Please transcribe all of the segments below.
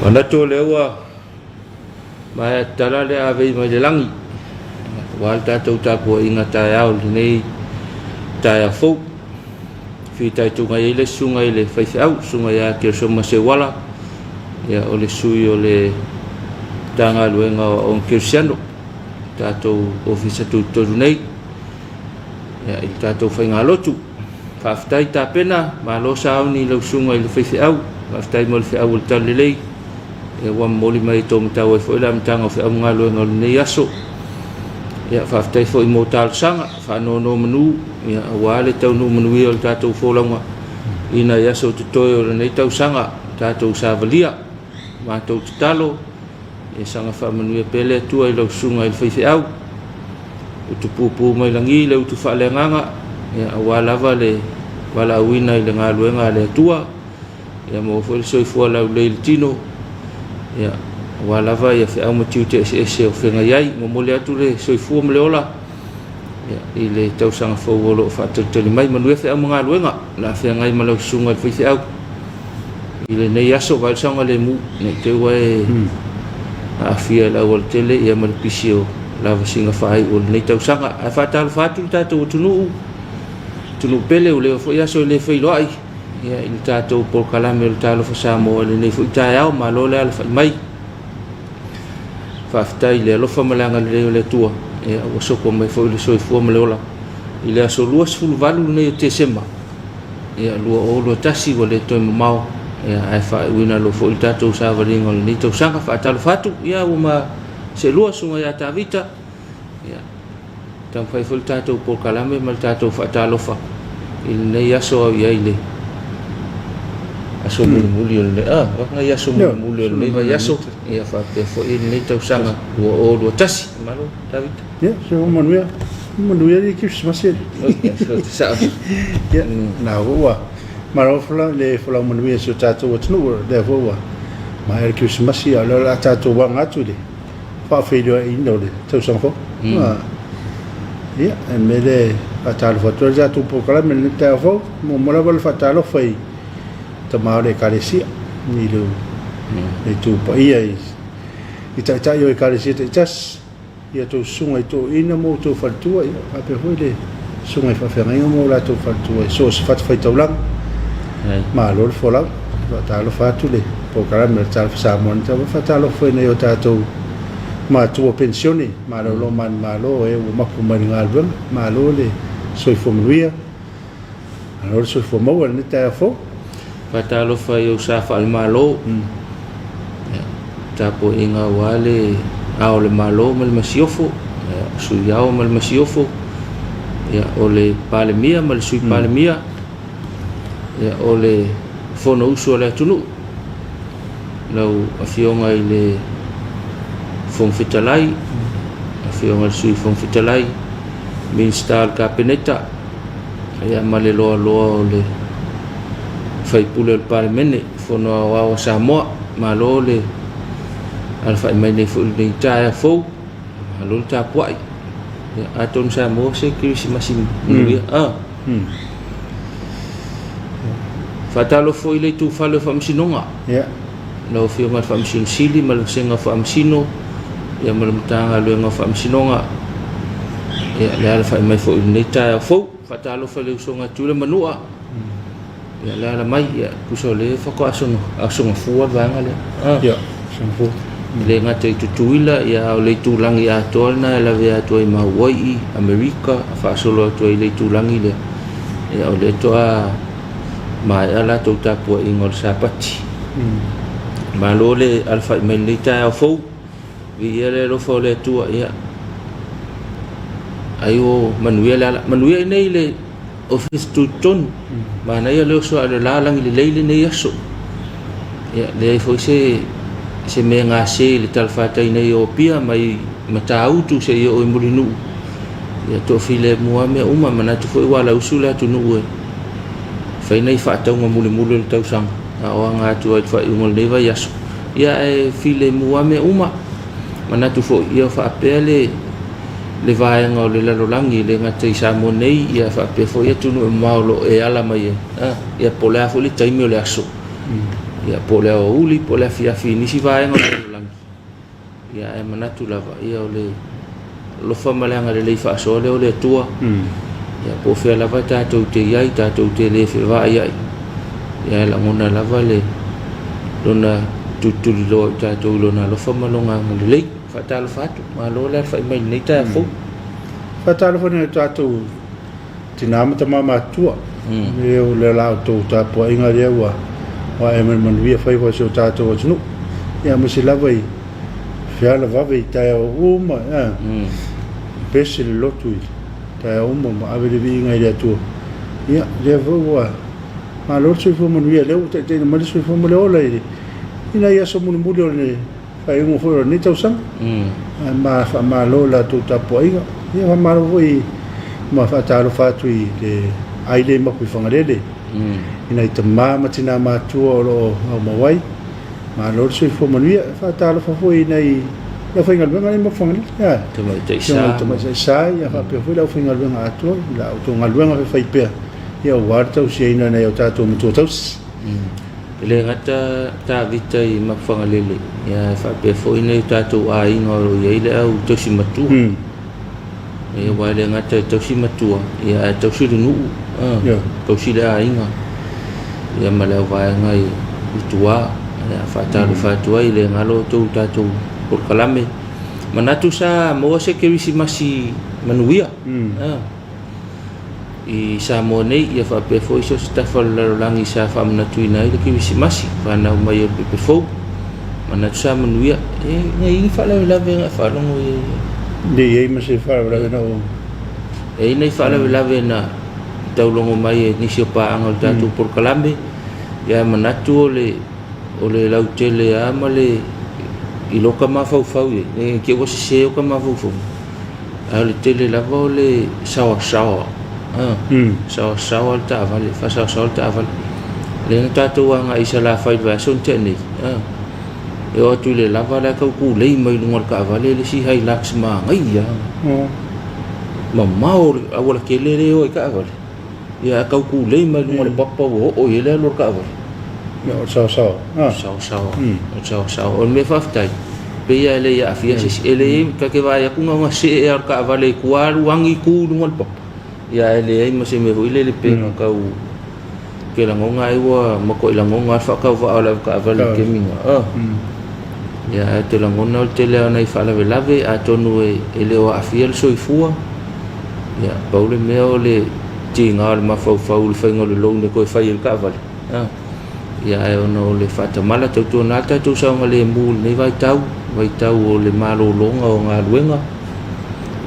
Manatu o lea ua maea tatala le avei mai le lagi aua le tatou tapuaiga taeao i lenei taeao fou. Fitaituga i ai le susuga i le faifeau, susuga ia Keresoma Seuala, ia o le sui o le Matagaluega o Aoga Kerisiano, tatou ofisa tutotonu nei ia, i le tatou faigalotu. Faafetai tapena, malo sauni i lau susuga i le faifeau, faafetai mo le feau o le talalelei, ia, ua momoli mai e taumatau ai foi le amataga o feau ma galuega o lenei aso. Ia, faafetai foi mo talosaga, faanonomanu, ia, aua le taunuu manuia o le tatou folauga i nai aso totoe o lenei tausaga, tatou savalia. Matou tatalo, ia saga faamanuia pea le Atua i lau susuga i le faifeau, utu pupu mai lagi le utu faaleagaga, ia, aua lava le valaauina i le galuega a le Atua, ia maua foi le soifua laulelei i le tino, ia, aua lava ia feau ma tiute eseese o feagai ai. Momoli atu le soifua ma le ola ia, i le tausaga fou o lo o faatalitali mai. Manuia feau ma galuega o le a feagai ma lau susuga i le faifeau i lenei aso, vaai le saogalemu, ne i te i ua e aafia i le aualatele ia ma le pisi o lavasiga faaiu o lenei tausaga. Ae faatalofa atu le tatou atunuu, atunuu pele, ua leva foi aso e le feiloai ia, i le tatou polokalame o le Talofa Samoa i lenei foi taeao. Malo le alafai mai. Faafetai i le alofa ma le agalelei o le Atua, ia, ua sopo mai foi le soifua ma le ola i le aso 28 lenei o Tesema, ia, 2021, ua le toe mamao, ia, ae faaiuina loa foi le tatou savaliga o lenei tausaga. Faatalofa atu, ia, ua ma seelua susuga ia Tavita, ia, taumafai foi le tatou polokalame ma le tatou faatalofa i lenei aso au i ai le aso mulimuli o lenei, nai aso mulimuli o lenei vaiaso, ia faapea foi lenei tausaga 2021. Malo, Tavita. Ia, se ua manuia. Manuia le Kerisimasi. Sao. Ia, na ua malo fola le folau manuia si o tatou atunuu, lea foi ua maea le Kerisimasi, a o lea o le a tatou aga atu i le faafeiloaiina o le tausaga fou. Ia, e mea lea e faatalofa atu ai le tatou polokalame i lenei taeao fou. Muamua lava le faatalofa i tama o le Ekalesia, i le itu paia i taitai o Ekalesia taitasi, ia outou susuga i toeaiina ma outou faletua, ia faapea foi le susuga i faafeagaiga ma o latou faletua i so o se fatafaitaulaga. Malo le folau. Faatalofa atu le polokalame o le Talofa Samoa. Faatalofa foi i nai o tatou matua penisione, malolo manumalo e ua mapu mai le galuega. Malo le soifua manuia, malo le soifua maua i lenei taeao fou. Faatalofa i ou sa faale-Malo, ia, tapuaiga aua le Ao o le Malo ma le Masiofo, ia, Sui Ao ma le Masiofo, ia, o le Palemia ma le Sui Palemia, ia, o le Fonousu a le atunuu, lau Afioga i le Fofoga Fetalai, Afioga i le Sui Fofoga Fetalai, Minisita o le Kapeneta, ia, ma le loaloa o le faipule o le Palemene, Fono Aoao a Samoa. Malo le alafai mai nei foi i lenei taeao fou, malo le tapuai. Ia, atonu sa maua se Kerisimasi manuia. Faatalofa foi i le itufale o Faamasinoga. Lau Afioga i le Faamasino Sili ma le Vasega o Faamasino, ia ma le Matagaluega o Faamasinoga. Ia, le alafai mai foi i lenei taeao fou. Faatalofa i le usoga a Tutuila ma Manua. Ia, le ala mai, ia, tusa o lea faatoa asogafua le vaega lea. Ia, asogafua. E le gata i Tutuila, ia, a o le itulagi atoa lena e lavea atu ai ma Hawaii, Amerika, faasolo atu ai i le itulagi lea. Ia, o lea toa maea latou tapuaiga o le Sapati. Malo le alafai mai lenei taeao fou. Viia le alofa o le Atua, ia. Ai o manuia le ala. Manuia i nei le ofisa tutotonu. Manaia le oso a le lalagi lelei lenei aso. Ia, leai foi se mea gase i le talafatai nei o Apia mai Matautu seia oo i Mulinuu. Ia, toafilemu lava mea uma. Manatu foi ua alausu le atunuu e fai nai faatauga mulimuli o le tausaga, a o aga atu ai i le faaiuga o lenei vaiaso. Ia, ae filemu lava mea uma. Manatu foi, ia faapea le vaega o le lalolagi, e le gata i Samoa nei, ia faapea foi atunuu e mamao o lo o e ala mai ai. Ia, po o le a foi le taimi o le aso. Ia, po o le aoauli po o le afiafi i nisi vaega o le lalolagi, ia ae manatu lava, ia o le alofa ma le agalelei faasoa lea o le Atua. Ia po o fea lava tatou te i ai, tatou te le fevaaiai, ia ae lagona lava le lona tulituliloa i tatou i lona alofa ma lona agalelei. Faatalofa atu, malo le alafai mai i lenei taeao fou. Faatalofa i tatou tina ma tama matutua. E o le la outou tapuaiga lea ua ae mai manuia faiva o si o tatou atunuu. Ia aemaise lava i feala vave i taeao uma, pese le lotu i taeao uma ma ave le viiga i le Atua. Ia lea foi ua malo le soifua manuia, lea ua taitaiina mai le soifua ma le ola i nai aso mulimuli o le faaiuga foi o lenei tausaga. Ae ma faamalo i la outou tapuaiga. Ia faamalo foi ma faatalofa atu i le aile i Mapuifagalele, i nai tama ma tina matua o lo o aumau ai. Malo le soifua manuia. Faatalofa foi i nai le aufaigaluega lea i Mapuifagalele. Ia, Tamaitai sa. Tamaitai sa, ia faapea foi le aufaigaluega atoa i la outou galuega faifaipea, ia aua le tausiaina o nai o tatou matua tausi. E le gata Tavita i Mapuifagalele, ia e faapea foi nai o tatou aiga o lo o i ai le au tausi matua. Ia aua e le gata i tausi matua, ia ae tausi le nuu, tausi le aiga, ia ma le auvaega i tua. Ia faatalofa atu ai, le galo outou i tatou polokalame. Manatu sa maua se kerisimasi manuia. I Samoa nei, ia faapea foi so o se tafa o le lalolagi sa faamanatuina ai le Kerisimasi, fanau mai o le pepe fou. Manatu sa manuia. E na i ai ni faalavelave na e faalogo i ai? Le i ai ma se faalavelave na ou. E i ai nai faalavelave na taulogo mai e nisi o paaga o le tatou polokalame, ia manatu o le o le lautele lava ma le i loka mafaufau i ai, ne i te i ua sese oka mafaufau. Ae o le tele lava o le saoasaoa, saoasaoa le taavale, faasaoasaoa le taavale. Lea na tatou agai i Salafai i le vaiaso na tea nei, e oo atu i le lava la e tau tulei mai luga o le taavale le isi Hilux manaia lava. Mamao le auala tele lea e o ai taavale, ia ae tau tulei mai luga o le papa ua oo i ai le alu a le taavale. Ia, o le saoasaoa. Saoasaoa, o le saoasaoa. O le mea faafetai, pei lava e le i aafia se isi. E leai, ta te vaai atu na ona see lava o le taavale i tua alu agi tu i luga o le papa. Ia ae leai ma se mea foi lele pe na tau ke lagona ai ua matuai lagona lava le faatauvaa o le avetaavale i le taimi lena. Ia ae ou te lagona o le tele lava o nai faalavelave atonu e le o aafia le soifua. Ia pau le mea o le tiga o le mafaufau i le faiga o le loan e toe fai ai le taavale. Ia ae ona o le faatamala tautuana le tatou saogalemu i lenei vaitau, vaitau o le malologa o galuega,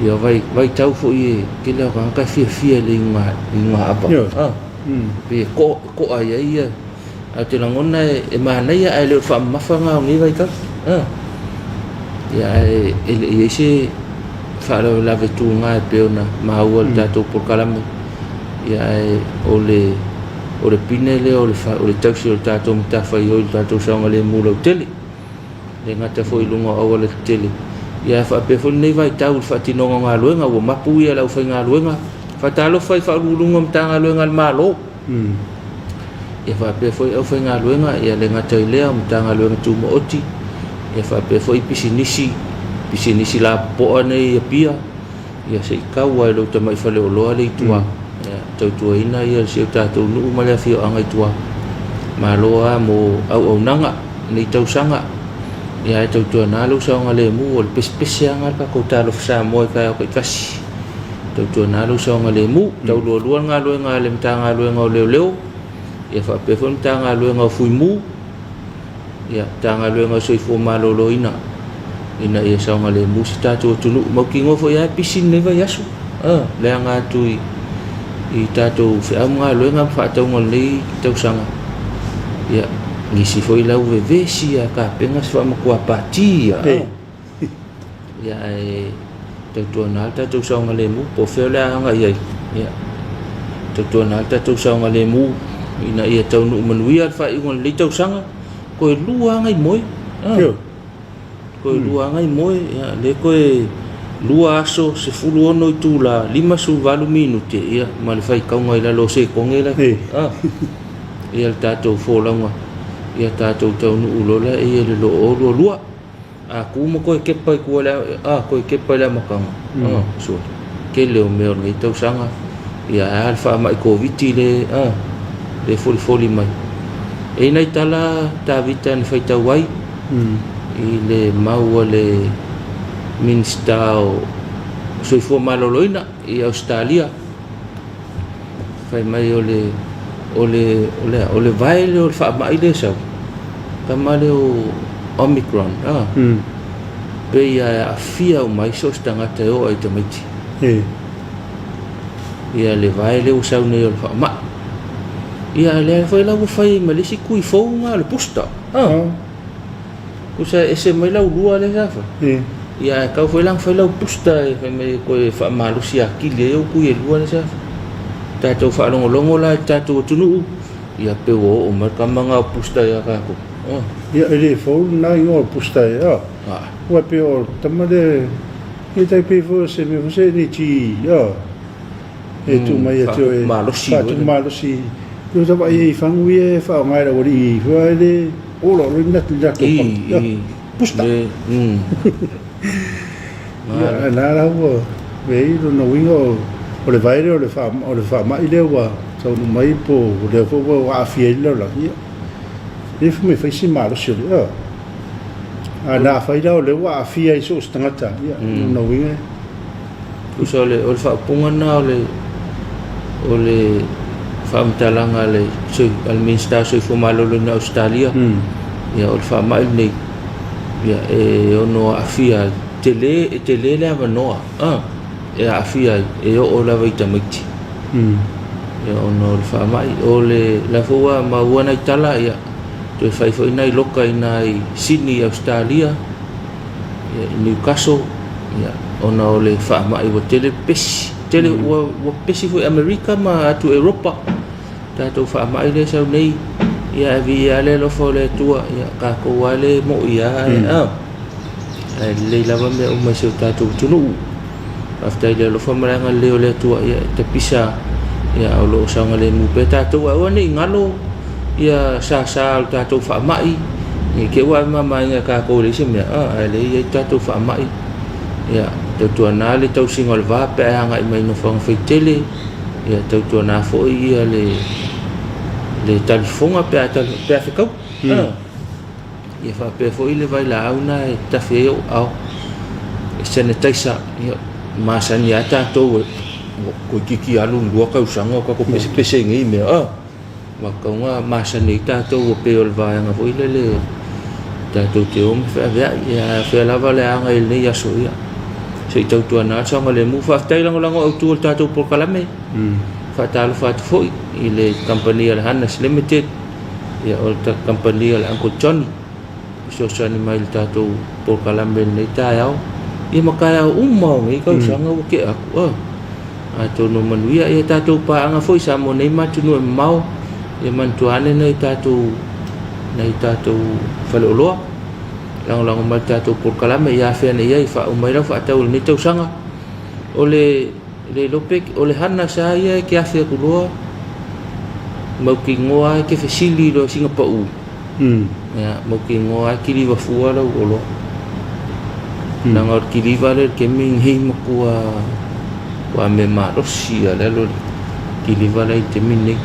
ia vaitau foi e tele lava o tagata e fiafia i le iuga ava. Pei e to'a i ai ia, ae ou te lagona e manaia ae le o le faamamafa lena o lenei vaitau. Ia ae e le i i ai se faalavelave tuga e pei ona maua i le tatou polokalame. Ia ae o le o le pine lea o le o le tausi o le tatou matafaioi i le tatou saogalemu lautele. E le gata foi i luga o auala tetele, ia ae faapea foi lenei vaitau i le faatinoga o galuega ua mapu ia le aufaigaluega. Faatalofa i Faauluuluga o Matagaluega a le Malo. Ia faapea foi aufaigaluega, ia le gata i lea o Matagaluega Tumaoti, ia faapea foi pisinisi, pisinisi lapopoa nei i Apia. Ia se i tau lava i lou tamai faleoloa lea i tua. Ia tautuaina ia si o tatou nuu ma le afioaga i tua. Malo lava mo auaunaga i lenei tausaga. Ia ae tautuana lou saogalemu, o le pesepese lava lena o le tatou Talofa Samoa i taeao taitasi. Tautuana lou saogalemu, taulualua le galuega a le Matagaluega o Leoleo, ia faapea foi le Matagaluega o Fuimu, Ia, Matagaluega o Soifua Maloloina ina ia saogalemu si tatou atunuu. Mautinoa foi lava e pisi lenei vaiaso, le aga atu i tatou feau ma galuega ma faatauga o lenei tausaga. Ia, nisi foi la ua vevesi lava e tapena se faamatua pati lava. Ia, ae tautuana le tatou saogalemu, po o fea o le a agai ai. Ia, tautuana le tatou saogalemu ina ia taunuu manuia le faaiuga o lenei tausaga. Toe lua lava nai moe. Toe lua lava nai moe. Ia, lea toe lua aso, 16 itula, 58 minute, ia, ma le faitauga i lalo o sekone la. Ia, le tatou folauga. Ia tatou taunuu loa laia i le 2022. A tu ma toe kepa i tua i le, a, toe kepa i le amataga, a, sole, tele o mea o lenei tausaga, ia ae a le faamai Koviti le, a, le folifoli mai. E i ai nai tala Tavita na faitau ai i le mau a le Minisita o Soifua Maloloina i Ausetalia, Fai mai o le o le o le a? O le vae lea o le faamai lea e sau, tama lea o Omicron, a? Pei lava e aafia uma ai so o se tagata e oo lava i tamaiti. Ia le vae lea ua sau nei o le faamai. Ia a o lea foi la ua fai ai ma le isi tui fou lena o le booster, a? Tusa e ese mai lau lua lea sa fai. Ia ae tau foi la ona fai lau booster e fai mai e toe faamalosi atili ai ou tui e lua lea sa fai. Tatou faalogologo la i le tatou atunuu, ia pe ua oo mai le tama lena o booster ia tatou. Oh. Ia e le fou lena igoa o booster e a. Ah. Ua pei o le tama lea e tai pei foi o se mea foi se ni a. E tu mai e te oe. Malosi. Malosi. Yo sa vai e fangu e whaongai la wari i hua le ola o le natu natu I, pusta. Le, Ia, na la ua vei lona uiga o le vae lea o le wha, o le whaamai lea ua taunu mai po o lea foi ua aafia ai le lalolagi. Ia, le fai mai fai si malosi o le, a. A na fai la o lea ua aafia ai so o se tagata. Ia, lona uiga e. Tusa o le, o le faaupuga lena o le, o le faamatalaga a le, a le Minisita o Soifua Maloloina o Ausetalia, ia o le faamai lenei, ia e ono aafia ai, tele, e tele le avanoa a, e aafia ai, e oo lava i tamaiti. Ia ona o le faamai, o le la foi ua maua nai tala, ia toe fai foi nai loka i nai Sydney i Ausetalia, ia, i Newcastle, ia, ona o le faamai ua tele pepesi, tele ua pepesi foi Amerika ma atu Europa. Tatou faamai lea e sau nei, ia ae viia lava le alofa o le Atua, ia tatou lava lea e moi lava ae a. Ae lelei lava mea uma i si o tatou atunuu. Faafetai i le alofa ma le agalelei o le Atua, ia e tapisa ia o lo o saogalemu pea tatou, ae aua ne i galo ia sasa o le tatou faamai, ne i te i ua ave mamaina e tatou e leai se mea, a, ae lea e i ai le tatou faamai. Ia, tautuana le tausiga o le va pe a agai mai i nofoaga faitele, ia tautuana foi ia le le talifofoga pe a pe a fekau. A, ia faapea foi le vailaau na e tafe ai ou ao e sanitizer, ia masani lava tatou e toeitiiti alu i le 2 tausaga o tatou pesepese i nei mea, a. Ua tatau ona masani ai tatou pei o le vaega foi lele tatou te o ma feaveai. Ia afea lava le aga i lenei aso, ia se i tautuana le saogalemu. Faafetai lagolago autu o le tatou polokalame. Faatalofa atu foi i le kamupani a le Hannas Limited, ia o le kamupani a le Uncle Johnny i fesoasoani mai i le tatou polokalame i lenei taeao. Ia ma taeao uma o lenei tausaga ua tea atu. Ah. Atonu manuia ia tatou paaga foi Samoa nei ma atunuu e mamao, ia manatua ane nai tatou nai tatou faleoloa lagolago mai le tatou polokalame ia afea nei ai faauma ai lau faatau i lenei tausaga. O le le iloa pe o le hana sa ia e ke afe atu loa mautinoa e ke fesili loa sina pau. Ia mautinoa e kiliva fua lau oloa. Leaga o le kiliva lea i le taimi lenei matua ua mea malosi lava le alu a le kiliva la i le taimi lenei.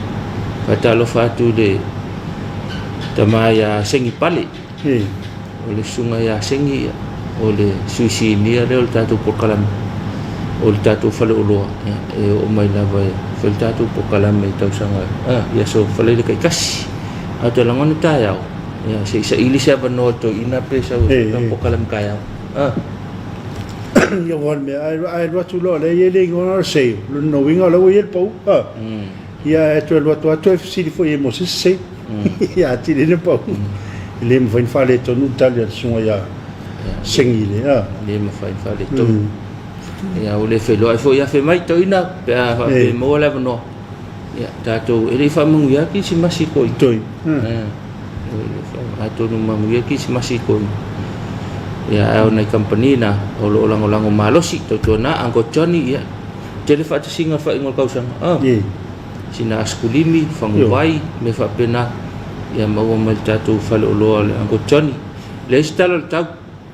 Faatalofa atu i le tama ia Sengi Pale. O le susuga ia Sengi, o le sui sinia lea o le tatou polokalame, o le tatou faleoloa, ia, e oo mai lava e fai le tatou polokalame i tausaga, i aso Faraile taitasi. Ae ou te lagona taeao, ia, se i saili se avanoa i le toeaina pe sau e fai le polokalame taeao. Ia ua le mea, ae alu atu loa lea e i ai le igoa o le sale, lona uiga o la ua i ai le pau. Ia ae toe alu atu lava toe fesili foi i ai mo se isi sale. Ia atili ai le pau. E le mafai ona faaletonu le tali a le susuga ia Sengi le a. Le mafai ona faaletonu. Ia ua le feiloai foi afe mai toeaina pe a faapea e maua le avanoa. Ia tatou e le i faamanuia lava Kerisimasi i toeaina. Toi. Atonu manuia Kerisimasi i toeaina. Ia ae o nai kamupani na o lo o lagolago malosi tautuana Uncle Johnny ia tele faatasiga o le faaiuga o le tausaga. Sina asikulimi, faguvai, mea faapena. Ia maua mai le tatou faleoloa o le Uncle Johnny. Leai se tala o le tau,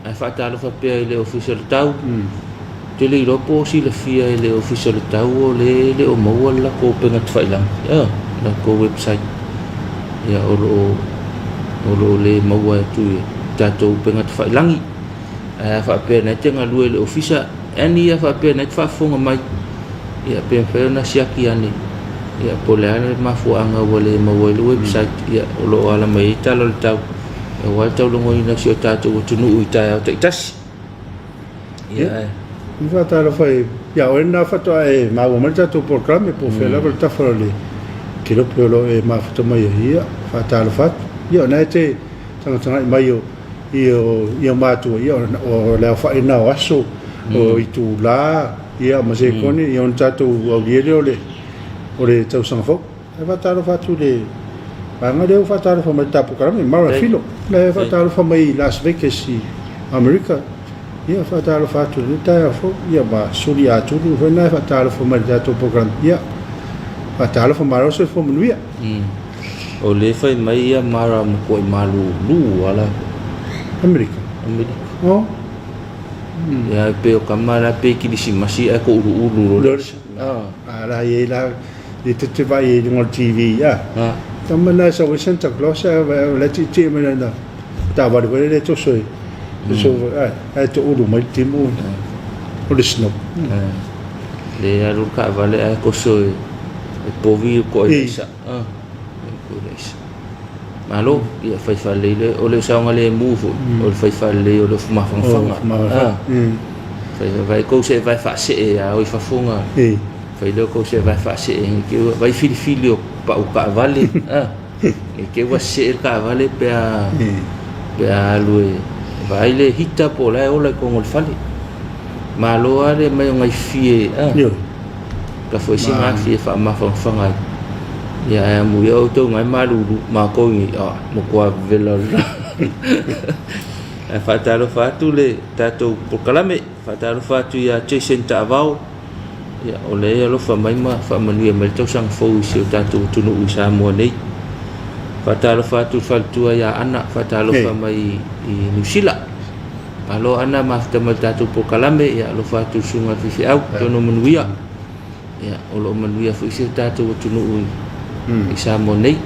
ae faatalofa pea i le Ofisa o le Tau. Ou te le iloa po o silafia e le Ofisa o le Tau o lea e le o maua le latou upega tafailagi, latou website. Ia o lo o o lo o le maua atu i tatou upega tafailagi. Ae a faapea na te galue i le ofisa, any a faapea na te faafofoga mai, ia pe mafai ona siaki ane, ia po o le a le mafuaaga ua le maua ai le website, ia o lo o ala mai ai tala o le tau, aua le taulogoina o si o tatou atunuu i taeao taitasi. Ia, ae. Ni faatalofa ia oe lena faatoa e maua mai le tatou polokalame po o fea lava le tafa o le kelope o lo o e mafuta mai ai. Ia, faatalofa atu. Ia, o lena e te tagatagai mai o i o matua, ia, o le aofai lena o aso, o itula, ia, ma sekone, ia, ona tatou aulia lea o le tausaga fou. Ae faatalofa atu i le vaega lea ua faatalofa mai i le ta polokalame, Mara Filo, lea e faatalofa mai i Las Vegas i Amerika. Ia, faatalofa atu i lenei taeao fou, ia, ma Suli Atulu foi lena e faatalofa mai i le tatou polokalame. Ia, faatalofa, malo le soifua manuia. O lea e fai mai ia Mara matuai malulu lava la. Amerika. Amerika. Oh. Ia e pei o tama la pei kilisimasi ae touluulu loa le Ah. A la i la i te te vai i lunga o le TV a. Ah. Tama na sa Santa Claus a la ti ti mai na. Ta vale vale le toso e. Toso ai ai toulu mai timu. O le snow. Le alu le taavale ae toso e e povi ko ai sa. Ah. Ko ai sa. Malo, ia fai faalelei le o le saogalemu foi, o le fai faalelei o le ofu mafanafana. Ah. Fai vai kou se vai faasee a oi fafoga. Fai leo kou se vai faasee nge ke vai filifili o pau taavale. Ah. Nge ke ua see le taavale pe a pe a alu e vaai le hita po o la e ola i totonu o le fale. Malo lava le mai o gaifie a. Ka foi se gafie e faamafanafana ai. Ia ae amuia outou ngai malulu matou i a matua vevela o le la. Ae faatalofa atu le tatou polokalame, faatalofa atu ia Jason Taavao, ia o lea e alofa mai ma faamanuia mai le tausaga fou i si o tatou atunuu i Samoa nei. Faatalofa atu le faletua ia Ana, faatalofa mai i Niu Sila. Malo Ana mafuta mai le tatou polokalame, ia alofa atu i le susuga i le faifeau, tono manuia. Ia, o lo o manuia foi si o tatou atunuu i Samoa nei.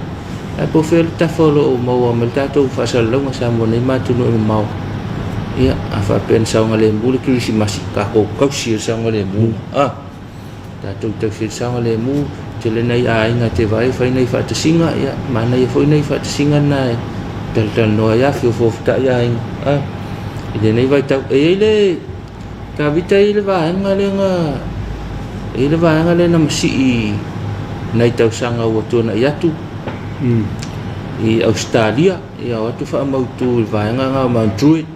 Ae po o fea le tafa o lo o maua mai le tatou faasalalauga Samoa nei ma atunuu e mamao. Ia, a faapea na saogalemu le Kerisimasi, tatou tausi i le saogalemu. Ah, tatou tausi i le saogalemu, tele nai aiga te vaai fai nai faatasiga, ia, manaia foi nai faatasiga na e talatalanoa ai afiofofotai aiga. Ah, i lenei vaitau. E i ai le Tavita i le vaega lea na i le vaega lea na masii nai tausaga ua tuanai atu i Ausetalia, ia o atu faamautu i le vaega na o Mount Druitt,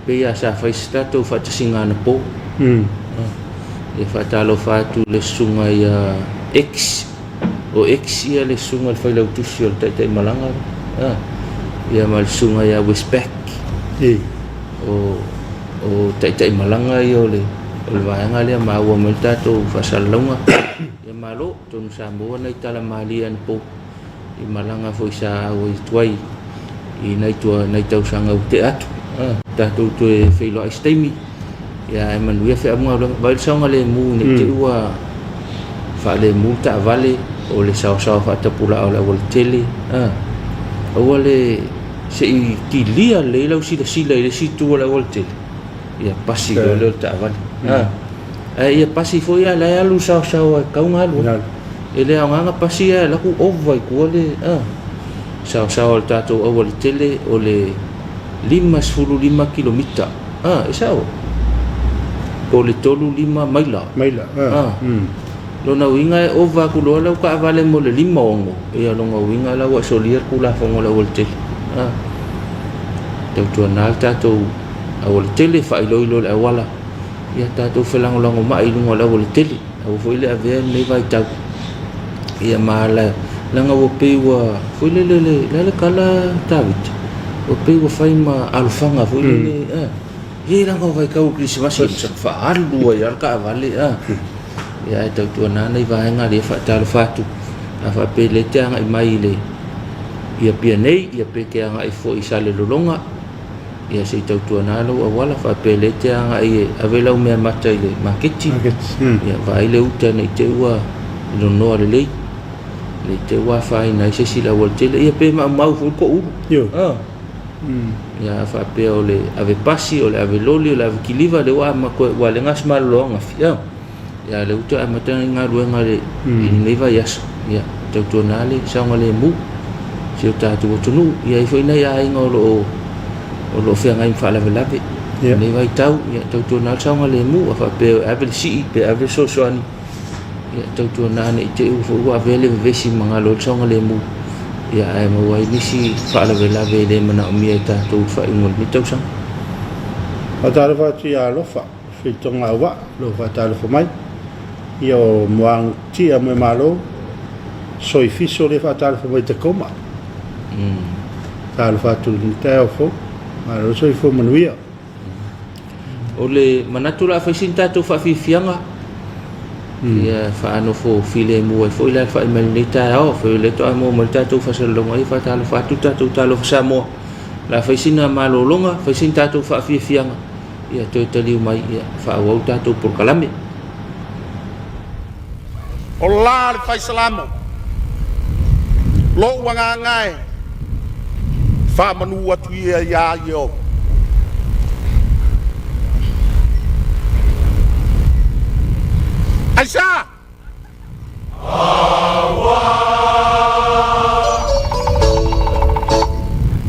pei lava sa fai se tatou faatasiga anapo. Ia faatalofa atu i le susuga ia X, o X ia le susuga i le failautusi o le Taitaimalaga, ia ma le susuga ia Westpac. O o taitaimalaga ia o le o le vaega lea maua mai le tatou faasalalauga. Ia malo, atonu sa maua nai tala malie anapo i malaga foi sa auai atu ai i nai tua nai tausaga ua tea atu. Tatou toe feiloai se taimi. Ia ae manuia feamuga vai le saogalemu ne i te i ua faalemu le taavale o le saosaoa faatapulaa o le aualatele. Aua le Se i kilia lelei lau silasila i le isi itu o le aualatele, ia pasi loa lea o le taavale. Ae ia pasi foi a o la e alu saosaoa e tatau ona alu ai. E le aoga ona pasi ae alu atu ova i tua le saosaoa o le tatou aualatele o le 55 kilomita. E sao? Po o le 35 maila. Maila. Lona uiga e ova atu loa lau taavale mo le 56, ia lona uiga la ua e solia le Tulafono o le aualatele. A. Tautuana le tatou aualatele, faailoilo i le auala, ia tatou felagolagomai i luga o le aualatele. Aua foi le avea lenei vaitau ia ma ala, leaga ua pei ua foi lele le, le a le tala Tavita? Ua pei ua fai ma alofaga foi lele, a. He langa o vaitau o Kerisimasi sa faaalu ai lava le taavale a. Ia ae tautuana nai vaega lea faatalofa atu. A faapea lea e te agai mai i le i Apia nei, ia pe te agai foi i Salelologa, ia se i tautuana lou auala faapea lea e te agai e ave lau meamata i le maketi, ia vaai le uta ne i te i ua lonoa lelei, ne i te i ua afaina ai se isi i le aualatele, ia pe maumau foi le toulu. Ia a faapea o le ave pasi, o le ave loli, o le ave kiliva, lea ua ua le gasi malolo angafi, ia. Ia lea ua toe amata ai galuega i lenei vaiaso, ia tautuana le saogalemu si o tatou atunuu. Ia e i ai foi nai aiga o lo o o lo o feagai ma faalavelave i lenei vaitau, ia tautuana le saogalemu, a faapea e ave le sii pe ave le fesoasoani, ia tautuana ne i te i foi ua avea le vevesi ma galo ai le saogalemu, ia ae maua ai nisi faalavelave e le manaomia e tatou i le faaiuga o lenei tausaga. Faatalofa atu ia Alofa. Filitoga Auvaa o lo o faatalofa mai. Ia o Moagu Tia Moemalo, Soi Fiso lea e faatalofa mai i Tacoma. Talofa atu i lenei taeao fou. Malo le soifua manuia. O le manatu o le a fai sina tatou faafiafiaga ia faanofo filemu ai foi le alafai mai lenei taeao. Foi o lea faatoa maua mai le tatou faasalalauga ia faatalofa atu le tatou Talofa Samoa. O le a fai sina malologa, fai sina tatou faafiafiaga ia toe taliu mai ia faaauau le tatou polokalame. O la le fai Salamo, lou agaga e, faamanu atu ia ia Ieova, Aisea?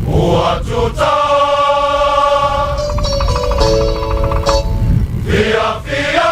Ua tuta fiafia.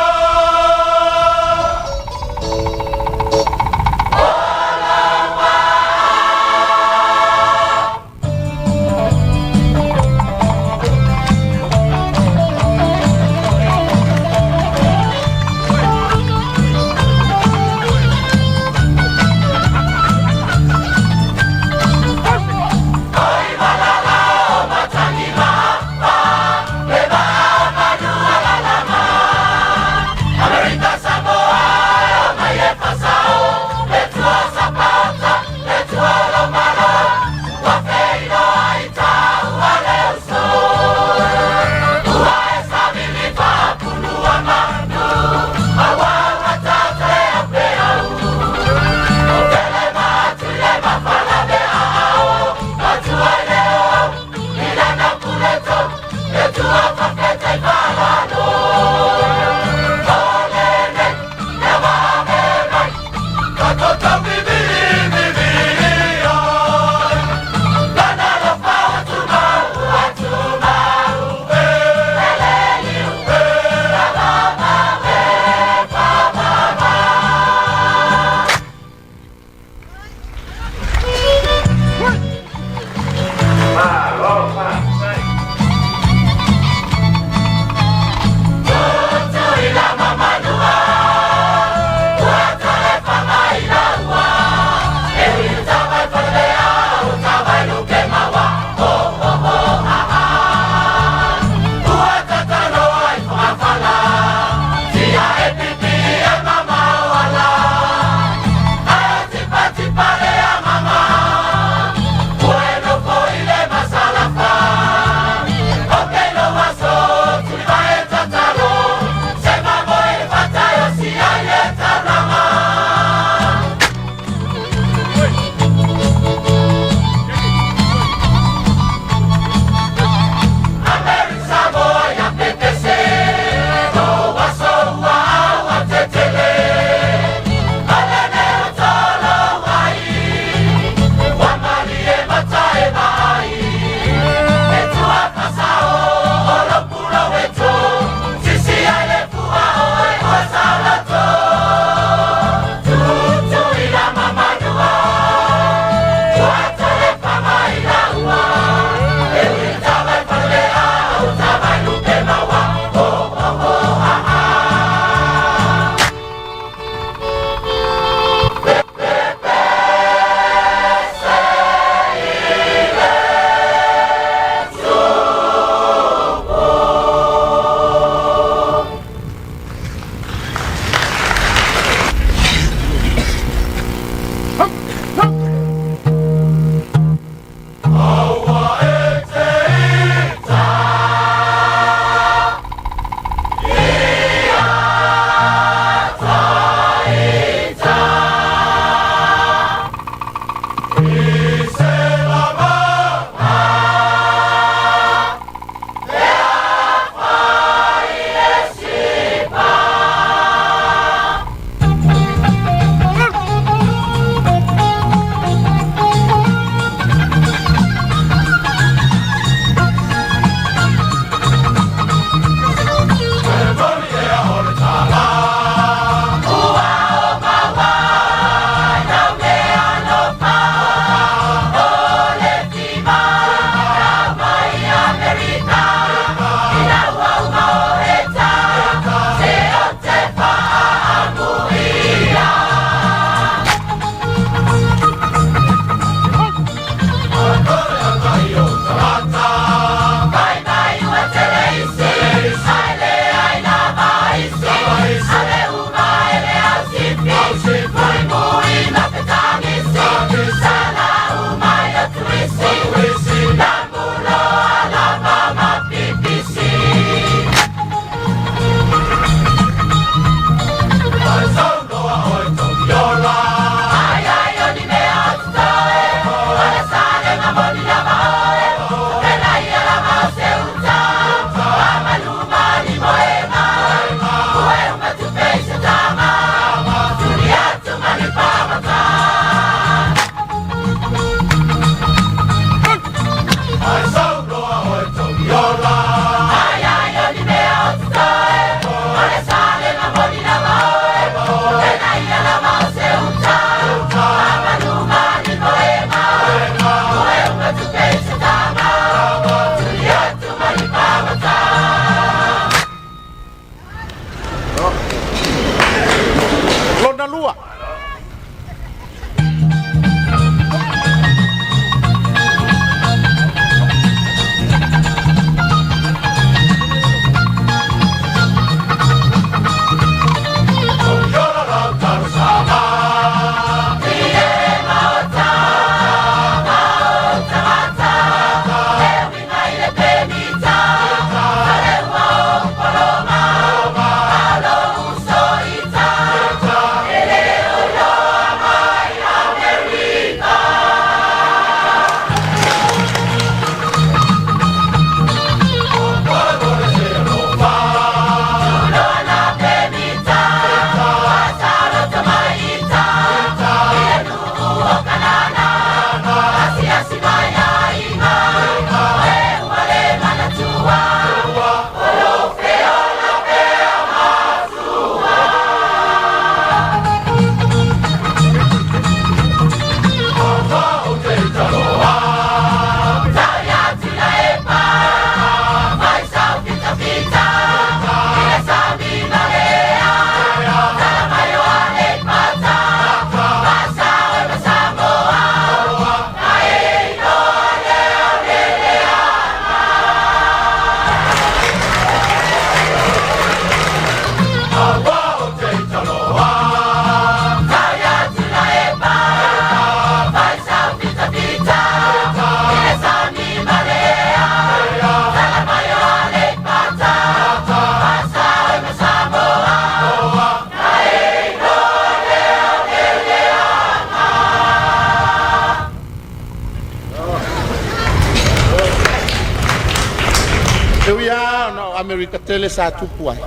E ui lava ona o Amerika tele sa tupu ai.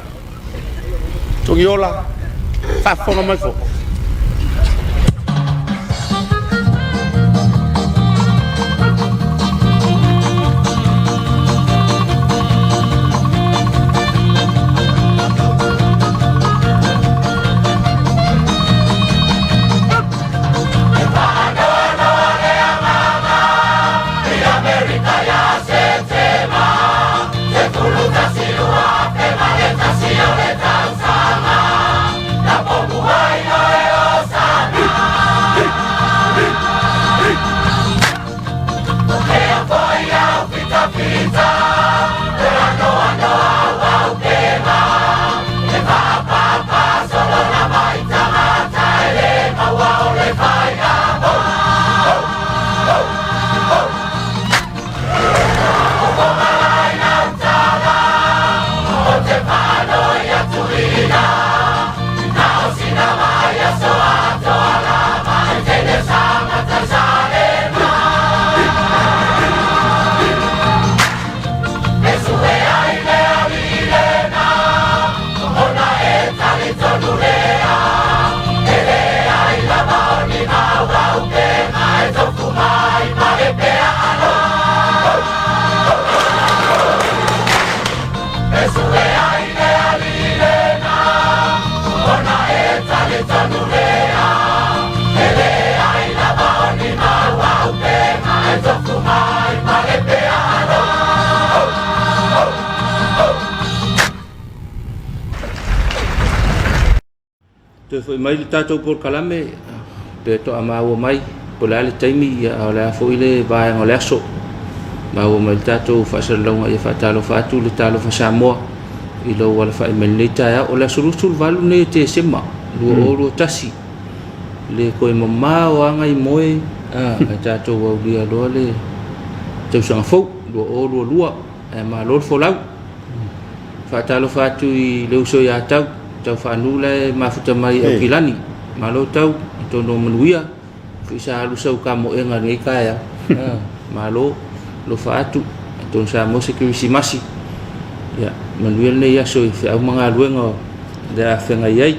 Togiola, faafofoga mai foi. Toe foi mai le tatou polokalame pe toa maua mai po o le a le taimi ia a o le a foi le vaega o le aso. Maua mai le tatou faasalalauga ia faatalofa atu le Talofa Samoa i lou alafai mai lenei taeao. O le aso 28 lenei o Tesema 2021 le toe mamao lava nai moe ae tatou aulia loa le tausaga fou 2022 ae malo le folau. Faatalofa atu i le uso ia Tau, Tau Faanu la e mafuta mai i Aukilani. Malo Tau, atonu o manuia, foi sa alu sau kamoega i lenei taeao. Malo, alofa atu, atonu sa maua se kerisimasi. Ia, manuia lenei aso i feau ma galuega o le a feagai ai.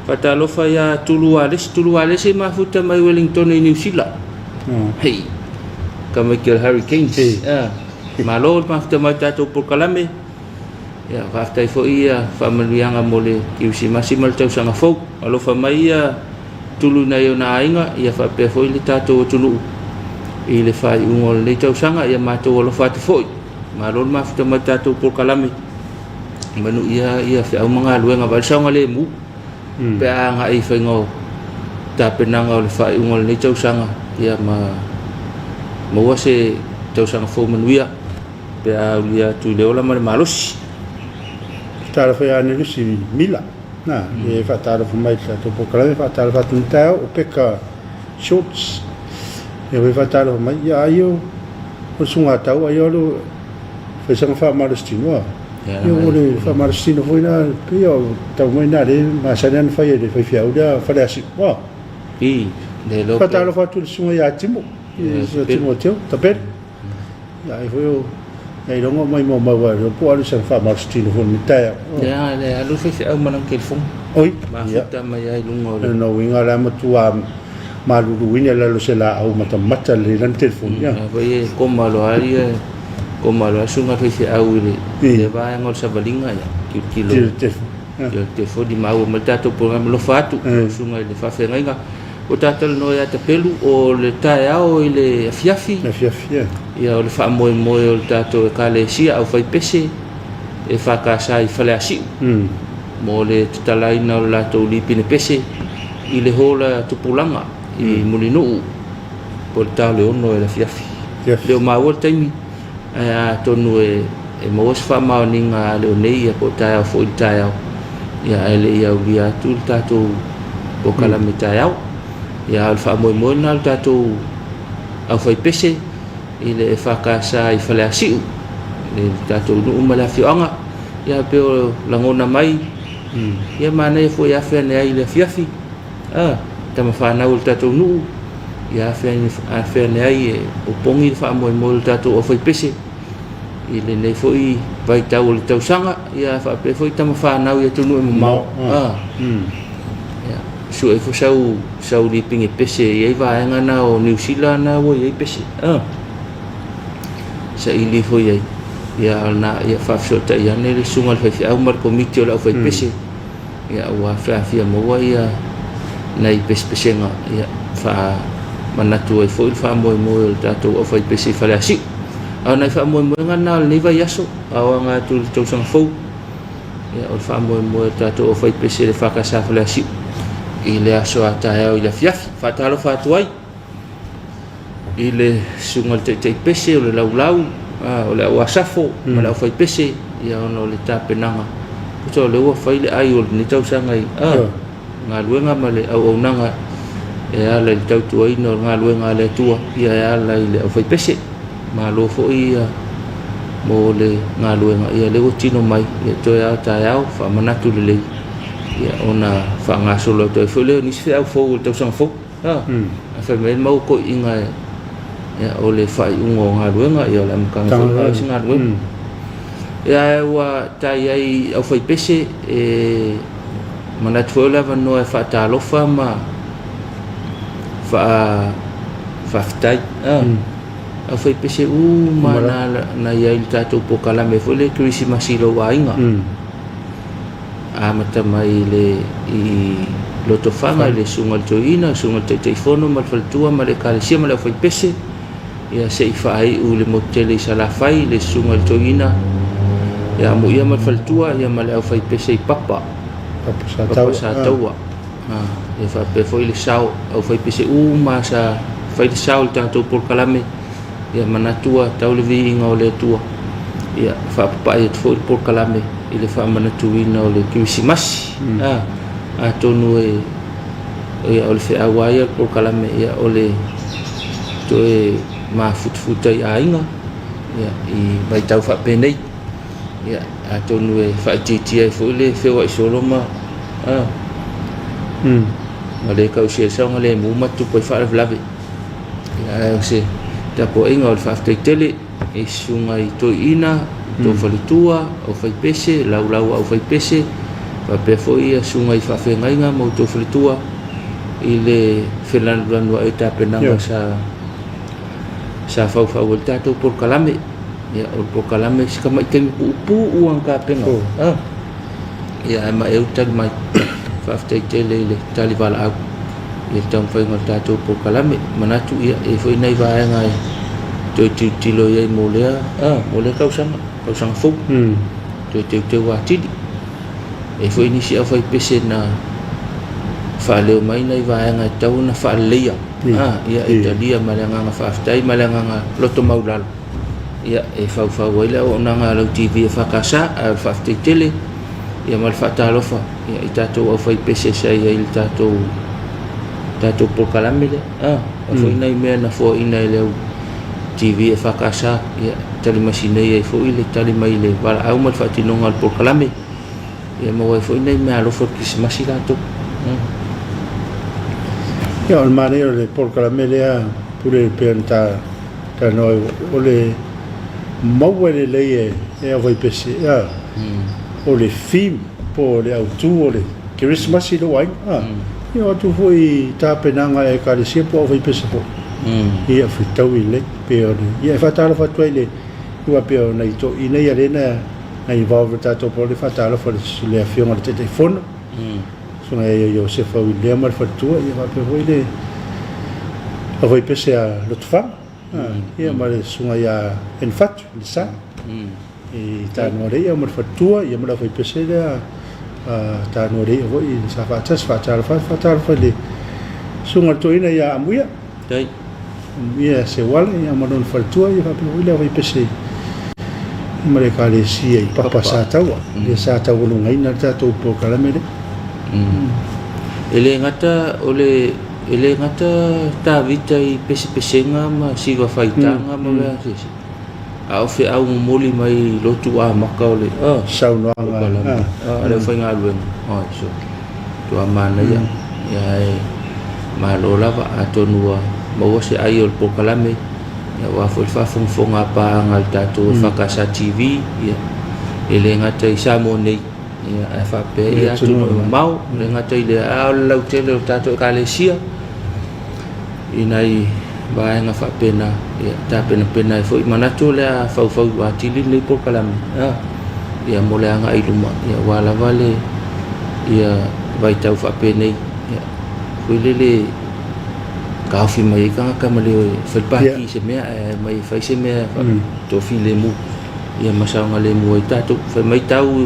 Faatalofa ia Tulu Alesi, Tulu Alesi e mafuta mai Wellington i Niu Sila. Hei, tamaiti o le Hurricanes. Malo le mafuta mai tatou polokalame. Ia, faafetai foi ia faamanuiaga mo le Kerisimasi ma le tausaga fou. Alofa mai ia Tulu i nai ona aiga, ia faapea foi le tatou atunuu i le faaiuga o lenei tausaga. Ia matou alofa atu foi. Malo le mafuta mai tatou polokalame. Manuia ia feau ma galuega vaai le saogalemu pe a agai i faiga o tapenaga o le faaiuga o lenei tausaga ia ma maua se tausaga fou manuia pe a aulia atu i le ola ma le malosi. Talofa ia Nelusi Mila, na, e faatalofa mai i le tatou polokalame, faatalofa atu i le taeao o Peka Shorts, e foi faatalofa mai, ia ai o o le suga tau ai o le faisaga faamalositino a. Ia o le faamalositino foi la, pei o tau mai na le masani ana fai e le faifeau lea Faleasiu. Ua. I, le lo. Faatalofa atu i le susuga ia Timo, i Timoteo, Tapele. Ia ai foi o ia iloga o mai maumau ai o po alu saga faamalositino foi le taeao. Ia le alu faifeau ma lana telefoni. Oi, Mafuta mai ai luga o le. Lona uiga la matua maluluina i lalo o se laau matamata lelei lana telefoni. Ia. Ia foi e koma loa ia koma loa susuga faifeau i le vaega o le savaliga ia tilotilo. Telefoni. Ia telefoni maua mai le tatou polokalame alofa atu susuga i le faafeagaiga. Ua ta talanoa ia Tapelu o le taeao i le afiafi. Afiafi, ia. Ia o le faamoemoe o le tatou Ekalesia Aufaipese EFKS i Faleasiu mo le tatalaina o le latou lipine pese i le hola tupulaga i Mulinuu po o le ta o le 6 i le afiafi. Le o maua le taimi ae atonu e maua se faamaoniga a le o nei ia po o taeao foi i le taeao ia ae le i aulia atu le tatou polokalame taeao. Ia a o le faamoemoe lena o le tatou aufaipese i le EFKS i Faleasiu i le tatou nuu ma le afioaga. Ia pei o lagona mai ia manaia foi e afe ane ai i le afiafi a tama fanau o le tatou nuu ia afe ane ai e opogi le faamoemoe o le tatou aufaipese. I lenei foi vaitau o le tausaga, ia faapea foi tama fanau i atunuu e mamao. Ia, sue ifo sau, sau lipigi pese e i ai vaega na o Niu Sila na ua i ai pese. Saili ifo i ai. Ia, na, ia faafesootai ane le susuga i le faifeau ma le komiti o le aufaipese. Ia, ua feafia maua ia nai pesepesega, ia, faamanatu ai foi le faamoemoe o le tatou aufaipese i Faleasiu. A o nai faamoemoega na o lenei vaiaso, a o aga atu i le tausaga fou, ia, o le faamoemoe o le tatou aufaipese i le EFKS Faleasiu i le aso a taeao i le afiafi. Faatalofa atu ai i le susuga i le taitai pese o le laulau, o le au asafo ma le aufaipese, ia, ona o le tapenaga puta o lea ua fai le ai o lenei tausaga i galuega ma le auaunaga e ala i le tautuaina o le galuega a le Atua, ia, e ala i le aufaipese. Malo foi ia mo le galuega, ia, lea ua tino mai, ia, toe ao taeao faamanatu lelei, ia, ona faagasolo atu ai foi lea o nisi feau fou o le tausaga fou. A fai mai le mau toeaiina, ia, o le faaiuga o galuega, ia, o le amataga foi o se galuega. Ia, ua tai ai aufaipese e manatu foi o le avanoa e faatalofa ma faafetai. Aufaipese uma na i ai i le tatou polokalame foi le Kerisimasi i lou aiga. Amata mai le i Lotofaga i le susuga i le toeaina, susuga i le Taitaifono ma le faletua ma le ekalesia ma le aufaipese, ia, se i faaiu i le motu tele i Salafai le susuga i le toeaina ia Amuia ma le faletua, ia, ma le aufaipese i Papa, Papa Sataua. Ia faapea foi le sao aufaipese uma sa fai le sao i le tatou polokalame, ia, manatua tau le viiga o le Atua, ia, faapapai atu foi le polokalame i le faamanatuina o le Kerisimasi. Atonu e, ia, o le feau lava ia o le polokalame, ia, o le toe mafutafuta i aiga, ia, i vaitau faapenei, ia, atonu e faaitiitia ai foi le feoai solo ma ma le tausia ai le saogalemu ma tutupu ai faalavelave. Ia, ae o se tapuaiga o le faafetai tele i susuga i toeaiina, tou faletua, aufaipese, laulau a aufaipese, faapea foi ia susuga i faafeagaiga ma outou faletua i le felanulanuai o tapenaga sa faufau ai le tatou polokalame. Ia, o le polokalame si tamai taimi puupuu lava na tapena. Ia, ae maeu tali mai. Faafetai tele i le tali valaau i le taumafaiga o le tatou polokalame. Manatu, ia, e i ai foi nai vaega e toe tilotilo i ai mo lea, mo lea tausaga, tausaga fou. Toe teuteu atili. E i ai foi nisi aufaipese na faaleo mai nai vaega e tatau ona faaleleia. Ia, e talia ma le agaga faafetai ma le agaga loto maulalo. Ia, e faufau ai le auaunaga a lau TV EFKS, ae o le faafetai tele, ia, ma le faatalofa, ia, i tatou aufaipese sa i ai i le tatou tatou polokalame lea. A foi nai mea na foaina e le au TV EFKS, ia, talimasi nei ai foi le tali mai i le valaau ma le faatinoga o le polokalame, ia, maua ai foi nai meaalofa o le Kerisimasi latou. Ia, o le manaia o le polokalame lea, Pule, pei ona ta talanoa ai, o le maua lelei e e aufaipese, ia, o le theme po o le autu o le Kerisimasi i lou aiga. Ia, o atu foi i tapenaga a Ekalesia po o aufaipese foi, ia, fetaui lelei pei o le, ia, e faatalofa atu ai i le, aua pei o nai toeaiina ia lea na na involve i le tatou polokalame, faatalofa i le Afioga i le Taitaifono, Susuga ia Iosefa William ma le faletua, ia faapea foi le aufaipese a Lotofaga, ia ma le susuga ia Enifatu Lesa i Tanoaleia ma le faletua, ia ma le aufaipese lea a Tanoaleia foi sa faatasi. Faatalofa atu, faatalofa i le susuga i le toeaina ia Amuia, Amuia Seuala, ia ma lona faletua, ia faapea foi le aufaipese ma le Ekalesia i Papa Sataua, lea sa taualugaina le tatou polokalame lea. E le gata o le e le gata Tavita i pesepesega ma siva faitaga ma mea sese, a o feau momoli mai i lotu amata o le saunoaga a le aufaigaluega. Oi so tua manaia, ia, e malo lava, atonu ua maua se ai o le polokalame. Aua foi le faafogafoga a paaga a le tatou EFKS TV, e le gata i Samoa nei, ae faapea i atunuu e mamao, e le gata i lea, a o le lautele o tatou Ekalesia i nai vaega faapena, tapenapena ai foi. Manatu o le a faufau atili lenei polokalame, mo le agai i luma, aua lava le vaitau faapenei, foi lele taofi mai ai tagata ma le fai pati i se mea, ae mai fai se mea toafilemu ma saogalemu ai tatou. Fai mai tau.